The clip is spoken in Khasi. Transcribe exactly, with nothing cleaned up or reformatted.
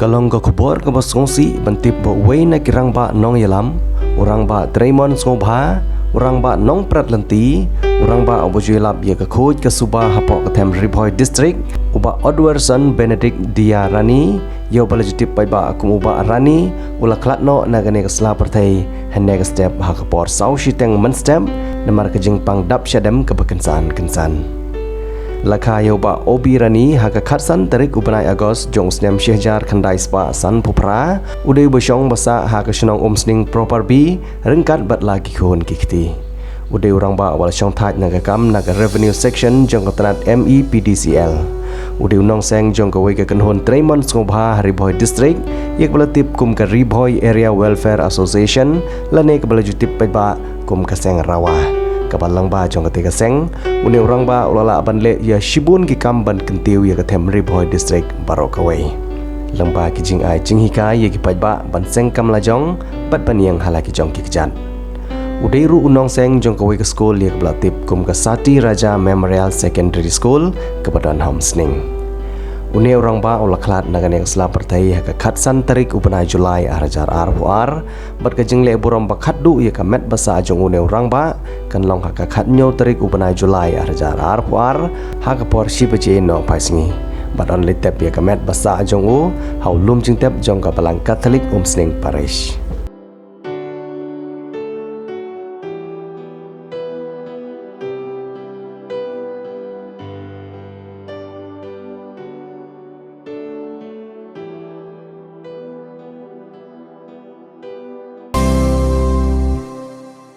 Ka long ka khubor kaba sngewsih ban tip ba uwei na ki rangbah nongïalam, u rangbah Treimon Sngewbha, u rangbah Nongpret Lynti, u rangbah uba ju ïalap ïa ka khuid ka suba hapoh ka them Ri Bhoi District, u Bah Odwerson Benedict Diarani, ïa uba la ju tip paidbah kum u Bah Rani, u la khlad noh na kane ka sla pyrthei hynne ka step ha ka por saw shiteng mynstep, namar ka jingpang dap shadem kaba kynsan kynsan. La kha ïa u Bah Obi Rani ha ka khatsan tarik u bnai August jong u snem shi hajar khyndai spah sanphew phra, u dei uba shong ba sah ha ka shnong Umsning Proper B, ryngkat bad la ki khun ki kti. U dei u rangbah uba la shongthait na ka kam na ka Revenue Section jong ka tnat M E P D C L. U dei u nongseng jong kawei ka kynhun Treimon Sngewbha ha Ri Bhoi District, ïa kaba la tip kum ka Ri Bhoi Area Welfare Association, lane kaba la ju tip paidbah kum ka Seng Rawa. Kaba lyngba jong kata ka seng, une u rangbah u la lah ban leh ïa shibun ki kam ban kyntiew ïa ka them Ri Bhoi District baroh kawei. Lyngba ki jingai jinghikai ïa ki paidbah ban seng kam lajong bad ban ïeng ha la ki jong ki kjat. U dei ruh u nongseng jong kawei ka skul ïa kaba la tip kum ka Sati Raja Memorial Secondary School kaba don ha Umsning. Une u rangbah u la khlad na kane ka sla pyrthei ha ka khatsan tarik u bnai July ar hajar arphew ar, bad ka jingleh burom ba khatduh ïa ka met ba sah jong une u rangbah kan long ha ka khathynñiew tarik u bnai July ar hajar arphew ar, ha ka por shi baje nohphai sngi. Bad yn leit tep ïa ka met ba sah jong u ha u lum jingtep jong ka Balang Katholik Umsning Parish.